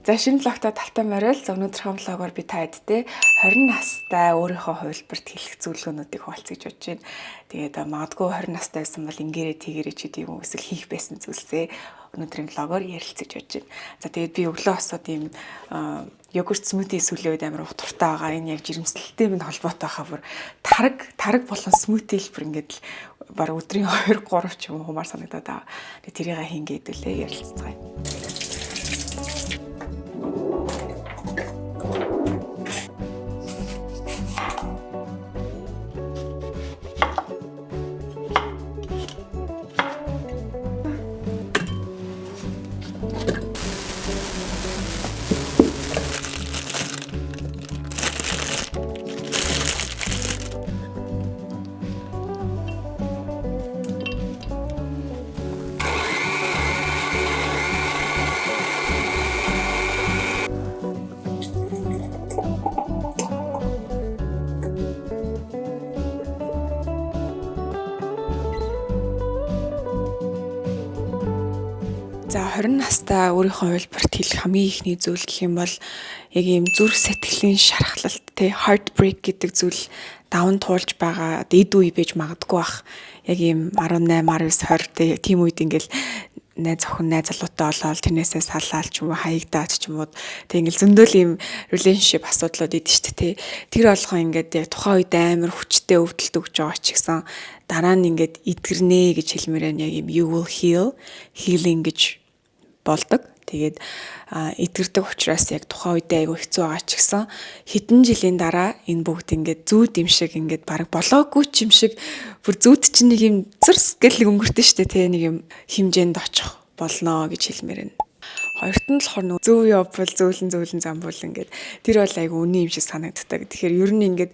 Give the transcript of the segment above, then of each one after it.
За, шинэ vlog-той тавтай морил. За, өнөөдрийнхөө vlog-оор би та хэдтэй 20 настай өөрийнхөө хувилбарт хэлэх зөвлөгөөнүүдийг хуваалцъя гэж бодож байна. Тэгээд магадгүй 20 настай байсан бол ингээрээ тэгэрээ ч гэдэг юм уу, эсвэл хийх байсан зүйлсээ өнөөдрийн vlog-оор ярилцаж бодож байна. За, тэгээд би өглөө босоод ийм йогурт smoothie сүүлийн үед амар дуртай байгаа. Энэ яг жирэмслэлтэй минь холбоотой хаа, бүр тараг тараг болон smoothie л бүр ингээд л баг өдрийн 2 3 ч юм уу хумаар санагдаад байгаа. Тэгээд тэрийг хийнгээ хэдүүлээ ярилцгаая. За, 20 настай өөрийнхөө хувилбарт хэлэх хамгийн ихний зүйл гэх юм бол яг ийм зүрх сэтгэлийн шархлалт, те, heartbreak гэдэг зүйл даван туулж байгаа эд үе байж магадгүй бах. Яг ийм 18, 19, 20, те, тийм үед ингээл найз охин, найз залуутай болоод тэрнээсээ салаал ч юм уу, хаягдаад ч юм уу, тэг ингээл зөндөл ийм relationship асуудлууд идэв шүү дээ, те. Тэр болгон ингээд яг тухайн үед амар хүчтэй өвдөлт өгч байгаа ч гэсэн дараа нь ингээд эдгэрнэ гэж хэлмээр байна. Яг ийм you will heal, healing гэж болдог. Тэгээд эдгэрдэг учраас яг тухайн үедээ айгүй хэцүү байгаа ч гэсэн хэдэн жилийн дараа энэ бүгд ингээд зүүд юм шиг, ингээд баг болоогүй ч юм шиг, бүр зүүд чинь нэг юм зөрс гэл нэг өнгөртөн штэ, тэ, нэг юм хэмжээнд очих болно гэж хэлмээр байна. Хоёрт нь болохоор нөө зөв явбал зөөлөн зөөлөн замбуул, ингээд тэр бол айгүй үнэн юм шиг санагддаг. Тэгэхээр ер нь ингээд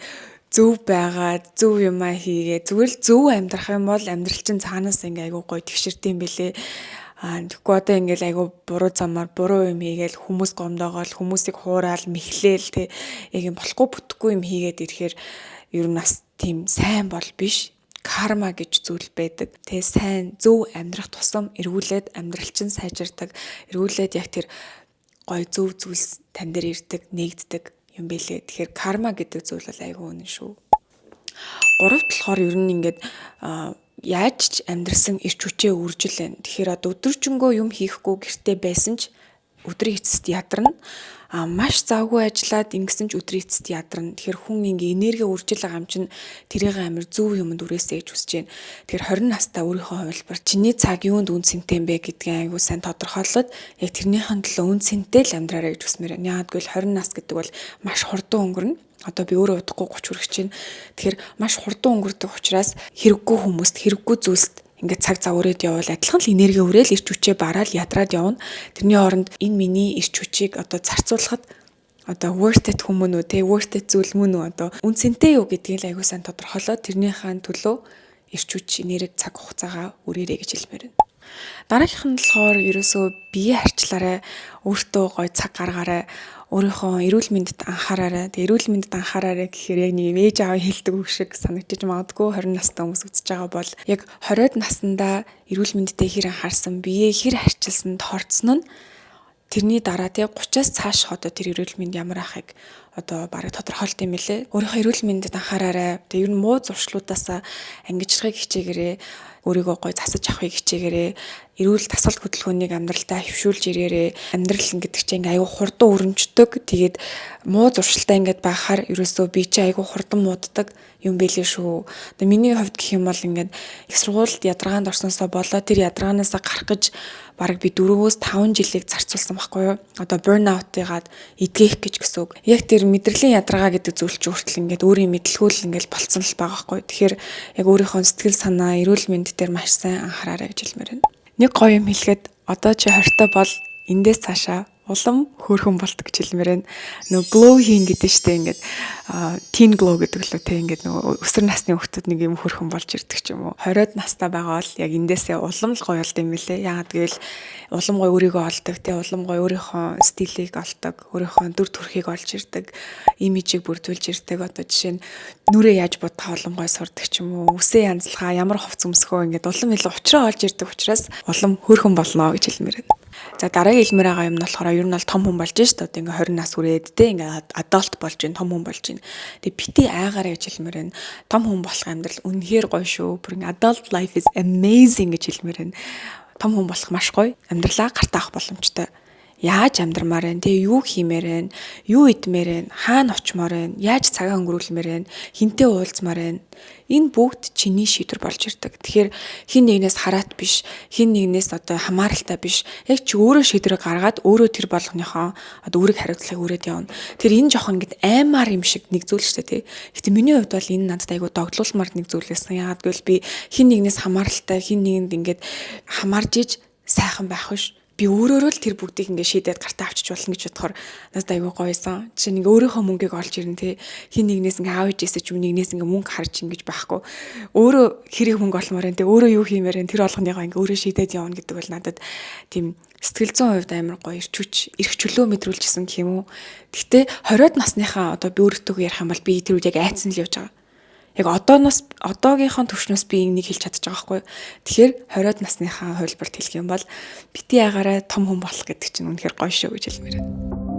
зөв байгаад, зөв юмаа хийгээ, зүгээр л зөв амьдрах юм бол амьдрал чинь цаанаас ингээ айгүй гоё тэгшэрдэг юм бэлээ. Аа, тэгэхгүй одоо ингээл айгүй буруу замаар буруу юм хийгээл, хүмүүс гомдоогоол, хүмүүсийг хураал, мэхлээл, тэ, яг юм болохгүй бүтэхгүй юм хийгээд ирэхээр ер нь бас тийм сайн бол биш. Карма гэж зүйл байдаг. Тэ, сайн зөв амьдрах тусам эргүүлээд амьдрал чинь сайжирдаг. Эргүүлээд яг тэр гоё зөв зүйлс тань дээр ирдэг, нэгддэг юм бэлээ. Тэгэхээр карма гэдэг зүйл бол айгүй үнэн шүү. Гуравт болохоор ер нь ингээд яаж ч амьдрсан эрч хүчээ үржил байна. Тэгэхээр одоо өдөржингөө юм хийхгүй гэрте байсан ч өдрийн эцэст ядарна. А маш завгүй ажиллаад ингэсэн ч өдрийн эцэст ядарна. Тэгэхээр хүн ингээ энерги үржил байгаа юм чинь тэрийг амар зөв юмд үрээсэй гэж хүсэж байна. Тэгэхээр 20 настай өөрийнхөө хувилбар чиний цаг юунд үн цэнтэй юм бэ гэдгийг айгүй сайн тодорхойлоод яг тэрнийхэн төлөө үн цэнтэй л амьдраарай гэж хүсмээр байна. Яагаад гэвэл 20 нас гэдэг бол маш хурдан өнгөрнө. Одоо би өөрөө удахгүй 30 хүрэх чинь. Тэгэхээр маш хурдан өнгөрдөг учраас хэрэггүй хүмүүст, хэрэггүй зүйлст ингээд цаг зав өрөөд явбал адилхан л энерги өрөөл, эрч хүчээ бараал, ядраад явна. Тэрний оронд энэ миний эрч хүчийг одоо зарцуулахад одоо worth it хүмүүн үү, те, worth it зүйл мөн үү, одоо үн цэнтэй юу гэдгийг л аягүй сайн тодорхойлоод тэрнийхээ төлөө эрч хүч, энерги, цаг хугацаагаа үрээрэй гэж хэлмээр байна. Дараагийнх нь болохоор ерөөсөө бие харьчлаарай, өөртөө гоё цаг гаргаарай, өөрийнхөө эрүүл мэндэд анхаараарай. Тэгээ эрүүл мэндэд анхаараарай гэхээр яг нэг юм ээж аав хэлдэг үг шиг санагдаж магадгүй 20 настай хүмүүс үзэж байгаа бол яг 20-од наснда эрүүл мэндэд хэр анхаарсан, биеэ хэр харьчилсан тооцсон нь тэрний дараа тий 30-аас цааш одоо тэр эрүүл мэнд ямар ахыг одоо бараг тодорхойлт юм лээ. Өөрийнхөө эрүүл мэндэд анхаараарай. Тэгээ ер нь муу зуршлуудаасаа ангижрахыг хичээгээрэй. Өөрийгөө гоё засаж авахыг хичээгээрэй. Эрүүл дасгал хөдөлгөөнийг амьдралдаа хэвшүүлж ирээрэй. Амьдрал гэдэг чинь ингээ аюу хурдан өрнждөг. Тэгээд муу зуршилтай ингээд байхаар ерөөсөө би чи аюу хурдан мууддаг юм бэлээ шүү. Одоо миний хувьд гэх юм бол ингээд их сургуульд ядаргаанд орсноосоо болоо тэр ядаргаанаасаа гарах гэж бараг би 4-өөс 5 жилийг зарцуулсан байхгүй юу? Одоо burnout-ыгаад эдгэх гэж гэсэн үг. Яг тэр мэдрэлийн ядаргаа гэдэг зүйл чинь хүртэл ингээд өөрийн мэдлгүй л ингээд болцсон л байгаа байхгүй юу? Тэгэхээр яг өөрийнхөө сэтгэл санаа, эрүүл мэнд дээр маш сайн анхаараарай гэж хэлмээр байна. Нэг гоё юм хэлэхэд одоо чи 20-той бол эндээс цаашаа улам хөөрхөн болдог гэж хэлмээр байна. Нөгөө glow хийн гэдэг штэ, ингээд teen glow гэдэг лөө те, ингээд нөгөө өсвөр насны хүүхдүүд нэг юм хөөрхөн болж ирдэг ч юм уу. 20-од настай байгаа бол яг эндээсээ улам л гоё болд юм билэ. Яагаад гэвэл улам гоё өөрийгөө олдог те, улам гоё өөрийнхөө стилийг олдог, өөрийнхөө дүр төрхийг олж ирдэг, имижийг бүрдүүлж ирдэг. Одоо жишээ нь нүрээ яаж будахаа улам гоё сурдаг ч юм уу, үсээ янзлахаа, ямар хувцас өмсөхөө ингээд улам илүү учраа олж ирдэг учраас улам хөөрхөн болно гэж хэлмээр байна. За, дараагийн хэлмээр байгаа юм нь болохоор ер нь бол том хүн болж шít. Одоо ингээ 20 нас хүрээд те, ингээ adult болж байна, том хүн болж байна. Тэгээ битий айгаараа гэж хэлмээр байна. Том хүн болох амьдрал үнэхээр гоё шүү. Бүр ингээ adult life is amazing гэж хэлмээр байна. Том хүн болох маш гоё. Амьдралаа гартаа авах боломжтой, яаж амьдрмаар байна, тэгээ юу хиймээр байна, юу идмээр байна, хаана очимоор байна, яаж цагаа өнгөрүүлмээр байна, хэнтэй уулзмаар байна. Энэ бүгд чиний шийдвэр болж ирдэг. Тэгэхээр хэн нэгнээс хараат биш, хэн нэгнээс одоо хамааралтай биш. Яг чи өөрөө шийдвэрээ гаргаад, өөрөө тэр болгоныхоо одоо үүрэг хариуцлагыг үүрээд явна. Тэр энэ жоохон ингэдэг аймаар юм шиг нэг зүйл шүү дээ, тий. Гэтэ миний хувьд бол энэ надад айгүй догдлуулмаар нэг зүйл байсан. Яагаад гэвэл би хэн нэгнээс хамааралтай, хэн нэгэнд ингээд хамаарж иж сайхан байх биш, би өөрөөрөө л тэр бүгдийг ингээ шийдээд гартаа авчиж болно гэж бодохоор надад айгүй гоёсон. Жишээ нь ингээ өөрийнхөө мөнгийг олж ирнэ те. Хэн нэгнээс ингээ аав ээжээсээ ч юм, нэгнээс ингээ мөнгө харж ингэж байхгүй. Өөрөө хэрэг мөнгө олмоор байна те. Өөрөө юу хиймээр байна, тэр болгоныгоо ингээ өөрөө шийдээд явна гэдэг бол надад тийм сэтгэл зүйн хувьд амар гоё эрч хүч, эрх чөлөө мэдрүүлжсэн гэх юм уу. Гэхдээ 20-од насныхаа одоо би өөртөө ярих юм бол би тэр үед яг айцсан л явж байгаа. Яг одооноос, одоогийнхоо төвшнөөс би энийг хэлж чадчих байгаа байхгүй юу. Тэгэхээр 20-од насныхаа хувилбарт хэлэх юм бол битий айгаараа, том хүн болох гэдэг чинь үнэхээр гоё шүү гэж хэлмээр байна.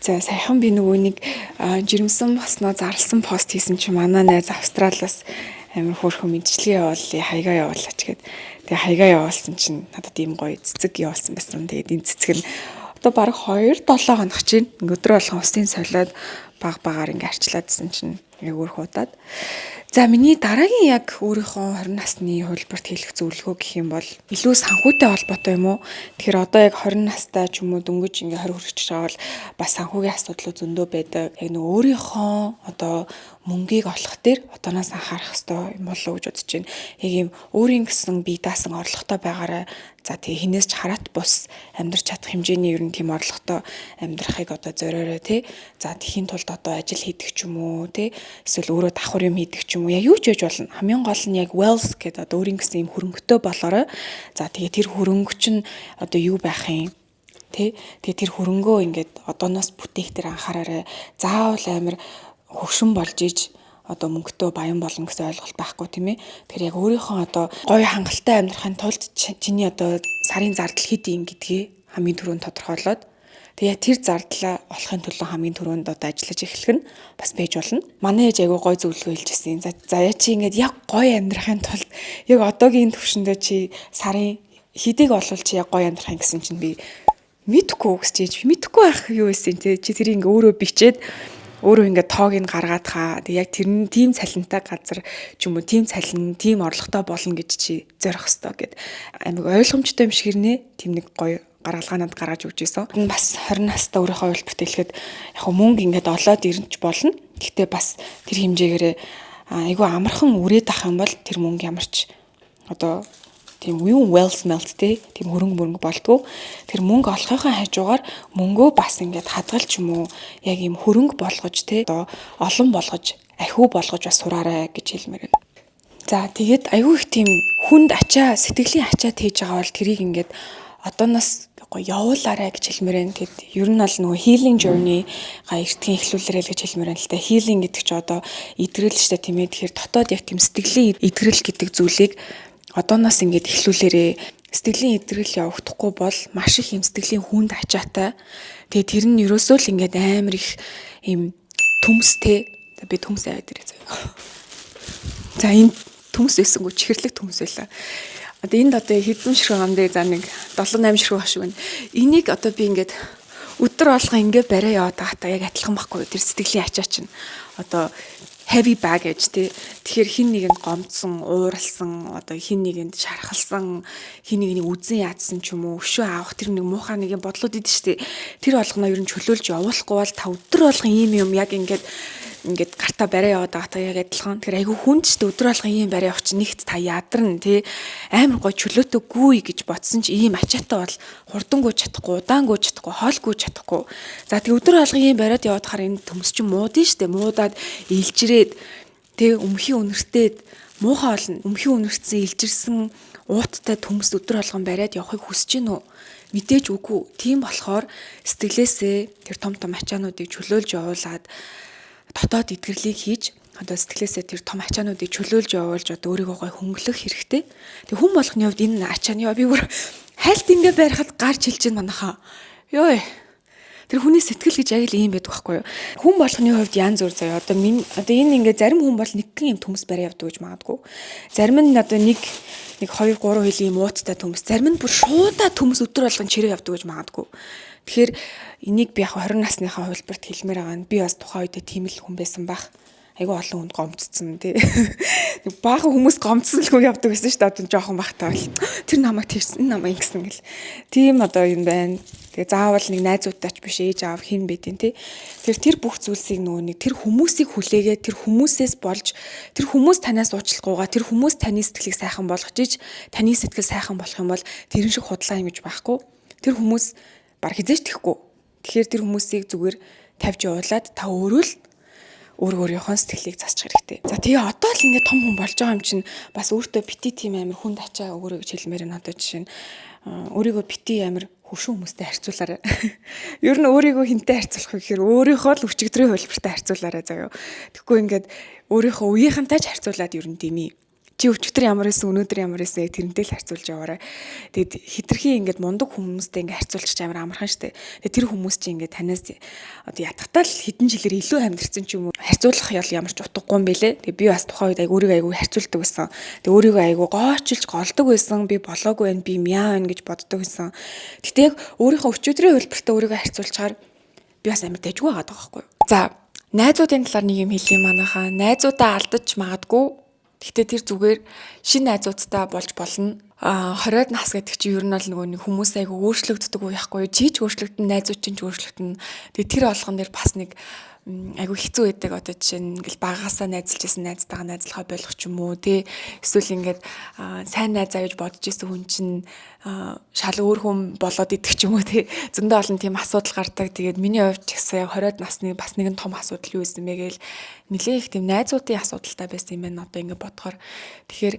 За, саяхан би нөгөө нэг жирэмсэн болсноо зарласан пост хийсэн чинь манай найз Австралиас амар хөөрхөн мэндчилгээ явуулъя, хаягаа явуулаач гээд. Тэгээ хаягаа явуулсан чинь надад ийм гоё цэцэг явуулсан байсан. Тэгээд энэ цэцэг нь одоо бараг 2 7 хоног чинь өдөр болгон усын солиод баг багаар ингээ арчлаадсэн чинь яг өөр хуудаад. За, миний дараагийн яг өөрийнхөө 20 насны хувилбарт хэлэх зөвлөгөө гэх юм бол илүү санхүүтэй холбоотой юм уу? Тэгэхээр одоо яг 20 настай ч юм уу, дөнгөж ингээ 20 хүрч байгаа бол бас санхүүгийн асуудлууд зөндөө байдаг. Яг нэг өөрийнхөө одоо мөнгийг олох дээр одооноос анхаарах хэрэгтэй юм болов уу гэж бодож байна. Яг ийм өөрийн гэсэн бие даасан орлоготой байгаарай. За, тэгээ хэнээс ч хараат бус амьдрч чадах хэмжээний ер нь тийм орлоготой амьдрахыг одоо зориорой тий. За, тэхийн тулд одоо ажил хийдэг ч юм уу тий. Эсвэл өөрөө давхар юм хийдэг ч юм уу. Яг юу ч байж болно. Хамгийн гол нь яг wealth гэдэг одоо өөрийн гэсэн юм хөрөнгөтэй болоорой. За, тэгээ тэр хөрөнгө чинь одоо юу байх юм тий. Тэгээ тэр хөрөнгөө ингээд одооноос бүтээх дээр анхаараарай. Заавал амар хөгшин болж иж одоо мөнгөтэй баян болно гэсэн ойлголт байхгүй, тийм ээ. Тэгэхээр яг өөрийнхөө одоо гоё хангалттай амьдрахын тулд чиний одоо сарын зардал хэд юм гэдгээ хамгийн түрүүнд тодорхойлоод, тэгээ тэр зардлаа олохын төлөө хамгийн түрүүнд одоо ажиллаж эхлэх нь бас байж болно. Манай ээж айгүй гоё зөвлөгөө хэлж ирсэн. За заяа, чи ингээд яг гоё амьдрахын тулд яг одоогийн төвшөндөө чи сарын хэдийг олвол чи яг гоё амьдрах юм гэсэн чинь би мэдэхгүй гэж, ээж мэдэхгүй ах юу байсан те, чи тэрийг ингээ өөрөө бичээд, өөрөө ингээд тоог нь гаргаад хаа. Тэг яг тэр нь тийм цалинтай газар ч юм уу, тийм цалин, тийм орлоготой болно гэж чи зорих ёстой гэд амар ойлгомжтой юм шиг ирнэ. Тийм нэг гоё гаргалгаанад гаргаж өгч ирсэн. Бас 20 настай өөрийнхөө хувилбарт хэлэхэд яг мөнгө ингээд олоод ирнч болно. Гэхдээ бас тэр хэмжээгээрээ айгүй амархан үрээд ах юм бол тэр мөнгө ямар ч одоо тийм юм wealth melt те, тийм хөрөнгө мөрөнгө болдгоо. Тэр мөнгө олохынхаа хажуугаар мөнгөө бас ингээд хадгалж юм уу, яг ийм хөрөнгө болгож те, одоо олон болгож, ахиу болгож бас сураарай гэж хэлмээр байна. За, тэгээд айгүй их тийм хүнд ачаа, сэтгэлийн ачаа тээж байгаа бол тэрийг ингээд одооноос гоё явуулаарай гэж хэлмээр байна. Тэгэд ер нь бол нөгөө healing journey-га эртхэн эхлүүлээрэй л гэж хэлмээр байна л та. Healing гэдэг чи одоо эдгэрэл шүү дээ, тийм ээ. Тэгэхээр дотоод яг тийм сэтгэлийн эдгэрэл гэдэг зүйлийг одооноос ингээд эхлүүлээрэй. Сэтгэлийн эдгэрэл явагдахгүй бол маш их юм сэтгэлийн хүнд ачаатай. Тэгээ тэр нь ерөөсөө л ингээд амар их юм төмстэй. За, би төмс аваад ирээ заяа. За, энэ төмс байсангүй, чихэрлэг төмс байлаа. Одоо энд одоо хэдэн ширхэг ам дээ, за, нэг 7 8 ширхэг шиг байна. Энийг одоо би ингээд өдөр болгон ингээд бариа яваад байгаатаа яг адилхан байхгүй, тэр сэтгэлийн ачаа чинь одоо heavy baggage тий. Тэгэхээр хэн нэгэнд гомдсон, ууралсан, одоо хэн нэгэнд шархалсан, хэн нэгнийг үзэн яадсан ч юм уу, өшөө авах тэр нэг муухай нэг юм бодлууд идэв штэ. Тэр болгоноо ер нь чөлөөлж явуулахгүй бол та өдөр болгон ийм юм яг ингээд Ингээд гартаа бариа яваад байгаатай яг адилхан. Тэгэхээр айгүй хүнд ч өдөр болгон ийм бариа явах чинь нэгт та ядарна тий. Амар гой чөлөөтэй гүй гэж бодсон чи ийм ачаатай бол хурдангуй чадахгүй, удаангүй чадахгүй, хоолгүй чадахгүй. За тэгээ өдөр болгон ийм бариад яваад хаар энэ төмс чинь муудын штэ. Муудаад илжрээд тий өмхийн үнэртээд муухай болно. Өмхийн үнэртсэн илжирсэн ууттай төмс өдөр болгон бариад явахыг хүсэж гин үү? Мэдээж үгүй. Тийм болохоор сэтгэлээсээ тэр том том ачаануудыг чөлөөлж явуулаад дотоод эдгэрлийг хийж одоо сэтгэлээсээ тэр том ачаануудыг чөлөөлж явуулж одоо өөрийгөө гой хөнгөлөх хэрэгтэй. Тэг хүн болгоны хувьд энэ ачааны би бүр хайлт ингээ барихад гар чилж гин манайхаа. Йой. Тэр хүний сэтгэл гэж яг л ийм байдаг байхгүй юу? Хүн болгоны хувьд янз бүр заяа. Одоо минь одоо энэ ингээ зарим хүн бол нэгэн юм төмс барай явдаг гэж магадгүй. Зарим нь одоо нэг нэг 2 3 хилийн юм ууттай төмс. Зарим нь бүр шуудаа төмс өдөр болгон чирээ явдаг гэж магадгүй. Тэгэхээр энийг би яг 20 насныхаа хувилбарт хэлмээр байгаа нь би бас тухайн үедээ тийм л хүн байсан байх. Айгүй олон хүнд гомцсон тий. Нэг баахан хүмүүс гомцсон л хүн явдаг гэсэн шүү дээ. Одоо жоохон бахтаа бол тэр намайг тэгсэн, намайг ингэсэн гэл. Тийм одоо юм байна. Тэгээ заавал нэг найзуудтай ч биш ээж аав хэн байдیں тий. Тэр бүх зүйлсийг нөгөө нэг тэр хүмүүсийг хүлээгээ тэр хүмүүсээс болж тэр хүмүүс танаас уучлахгүйгаа тэр хүмүүс таны сэтгэлийг сайхан болгож ич таны сэтгэл сайхан болох юм бол тэрэн шиг худлаа юм гэж байхгүй. Тэр хүмүүс баг хизээж тэхгүй. Тэгэхээр тэр хүмүүсийг зүгээр тавьж явуулаад та өөрөө л өөр өөрийнхөө сэтгэлийг засчих хэрэгтэй. За тэгээ одоо л ингээд том хүн болж байгаа юм чинь бас өөртөө бити тийм амар хүнд ачаа өгөөрэй гэж хэлмээр байна. Одоо жишээ нь өөрийгөө бити амар хөвшин хүмүүстэй харьцуулаарай. Ер нь өөрийгөө хинтэй харьцуулах гэхээр өөрийнхөө л өчигдрийн хувилбартай харьцуулаарай заяа. Тэгэхгүй ингээд өөрийнхөө үеийнхэнтэй ч харьцуулаад ер нь дэмий. Чи өчигдөр ямар байсан, өнөөдөр ямар байсан яг тэрнтэй л харьцуулж яваарай. Тэгэд хитрхи ингээд мундаг хүмүүстэй ингээд харьцуулчих амар амархан штэ. Тэгээд тэр хүмүүс чи ингээд танаас одоо ятгатаа л хэдэн жилээр илүү амьдэрсэн ч юм уу харьцуулах ял ямар ч утгагүй юм бэлээ. Тэгээд би бас тухайн үед айгу өөрийгөө айгу харьцуулдаг байсан. Тэгээд өөрийгөө айгу гоочилж голдог байсан. Би болоогүй байна, би мяа байна гэж боддог байсан. Гэтэ яг өөрийнхөө өчигдрийн хувилбартай өөрийгөө харьцуулчаар би бас амар дайжгүй байгаа байхгүй юу. За найзуудын талаар нэг юм хэлье манайхаа. Найзуудаа алдаж магадгүй. Гэхдээ тэр зүгээр шинэ найзуудтай болж болно. А 20-од нас гэдэг чинь ер нь бол нөгөө нэг хүмүүс айгу өөрчлөгддөг үе яахгүй юу? Чи ч өөрчлөгдөн, найзууд чинь ч өөрчлөгдөн. Тэгээ тэр болгон дээр бас нэг айгу хэцүү байдаг. Одоо жишээ нь ингээл багасаа найзалж исэн найзтайгаа найзлахаа болох ч юм уу тий. Эсвэл ингээд сайн найзаа гэж бодож исэн хүн чинь шал өөр хүн болоод идэх ч юм уу тий. Зөндөө олон тийм асуудал гардаг. Тэгээд миний хувьд ч гэсэн яг 20-од насны бас нэгэн том асуудал юу байсан бэ гээл нэлээ их тийм найзуудын асуудалтай байсан юм байна. Одоо ингээд бодохоор тэгэхээр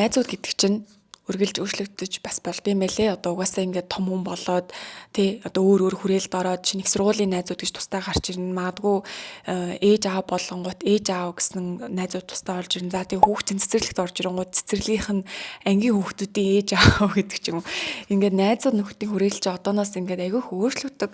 найзууд гэдэг чинь үргэлж өөрчлөгдөж бас болд юм байлээ. Одоо угаасаа ингээд том хүн болоод тий одоо өөр өөр хүрээлд ороод чинь их сургуулийн найзууд гэж тусдаа гарч ирнэ. Магадгүй ээж аав болонгууд ээж аав гэсэн найзууд тусдаа олж ирнэ. За тэгээ хүүхд чинь цэцэрлэгт орж ирэнгууд цэцэрлэгийнх нь ангийн хүүхдүүдийн ээж аав гэдэг ч юм уу. Ингээд найзууд нөхдийн хүрээлж одооноос ингээд айгүйх өөрчлөгдөг,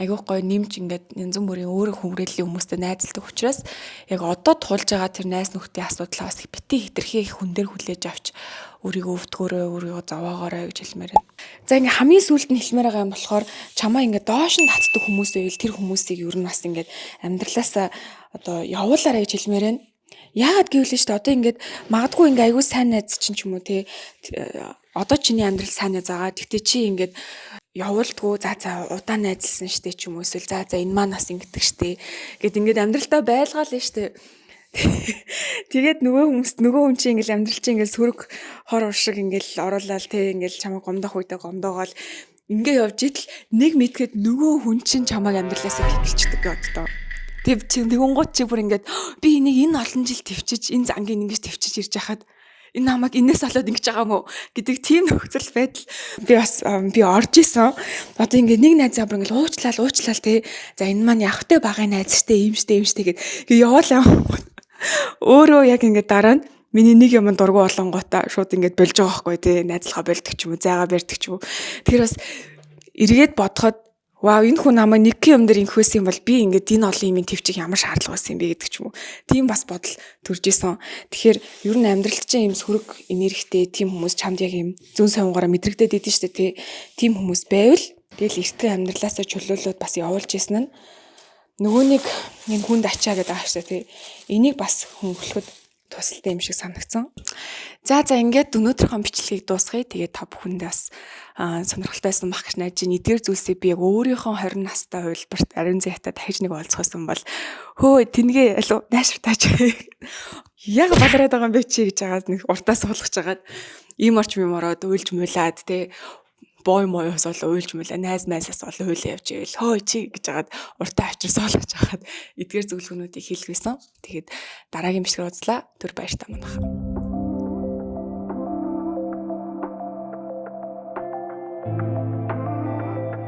айгүйх гоё нэмж ингээд янз бүрийн өөр хүрээллийн хүмүүстэй найзалдаг учраас яг одоо тулж байгаа тэр найз нөхдийн асуудлаа бас бити хитрхи их хүн дээр хүлээж авч өөрийгөө өвдгөөрэй, өөрийгөө зовоогоорой гэж хэлмээр байна. За ингээ хамгийн сүүлд нь хэлмээр байгаа юм болохоор чамаа ингээ доош нь татдаг хүмүүс байвал тэр хүмүүсийг ер нь бас ингээд амьдралаасаа одоо явуулаарай гэж хэлмээр байна. Яагаад гэвэл шүү дээ одоо ингээд магадгүй ингээ айгүй сайн найз чинь ч юм уу те одоо чиний амьдрал сайн найз байгаа. Гэтэ чи ингээд явуулдгүү за за удаан найзалсан штэ ч юм уу эсвэл за за энэ маань бас ингэдэг штэ гэд ингээд амьдралтаа байлгаал нь штэ. Тэгээд нөгөө хүмүүст нөгөө хүн чинь ингээл амьдрал чинь ингээл сөрөг хор уршиг ингээл оруулаад те ингээл чамайг гомдох үедээ гомдоогоол ингээ явж идэл нэг мэдгээд нөгөө хүн чинь чамайг амьдралаасаа тэтэлчдэг гэдэг одоо. Тэг чи тэгүнгууд чи бүр ингээд би энийг энэ олон жил төвчиж энэ зангийг ингэж төвчиж ирж хахад энэ намайг энэс болоод ингэж байгаа юм уу гэдэг тийм нөхцөл байдал би бас би орж исэн. Одоо ингээд нэг найзаа бүр ингээд уучлал уучлал те. За энэ маань явахтай багын найз штэ ийм штэ ийм штэ гэд яваал өөрөө яг ингээд дараа нь миний нэг юм дургу болонготой шууд ингээд болж байгаа байхгүй тий найзлахаа болдог ч юм уу зайгаа барьдаг ч юм уу. Тэгэхээр бас эргээд бодоход вау энэ хүн намайг нэг юм дээр ингэх байсан юм бол би ингээд энэ олон юмын төвчих ямар шаардлага байсан юм бэ гэдэг ч юм уу. Тийм бас бодол төрж исэн. Тэгэхээр ер нь амьдралд чинь ийм сөрөг энергитэй тийм хүмүүс чамд яг ийм зүүн совингоороо мэдрэгдээд идэв штэ тий. Тийм хүмүүс байвал тэгэл эртхэн амьдралаасаа чөлөөлөөд бас явуулж исэн нь нөгөө нэг энэ хүнд ачаа гэдэг байгаа штэ тий. Энийг бас хөнгөлөхөд тусалтай юм шиг санагдсан. За, ингээд өнөөдрийнхөө бичлэгийг дуусгая. Тэгээд та бүхэндээ бас сонирхолтой байсан байх гэж найдаж байна. Эдгээр зүйлсийг би яг өөрийнхөө 20 настай хувилбарт Ариун Заяатай дахиж нэг уулзахсан бол хөө тэнгээ алуу нааширтаач яг балараад байгаа юм бэ чи гэж хагаад нэг уртаа суулгаж хагаад ийм орчим юм ороод уйлж муулаад те бой моёос бол уйлж муулаа, найз майзаас бол уйлаа явж ивэл хөө чи гэж хагаад уртаа авчир суулгаж хагаад эдгээр зөвлөгөөнүүдийг хэлэх байсан. Тэгээд дараагийн бичлэгээр уулзлаа. Түр баяртай манайхаа.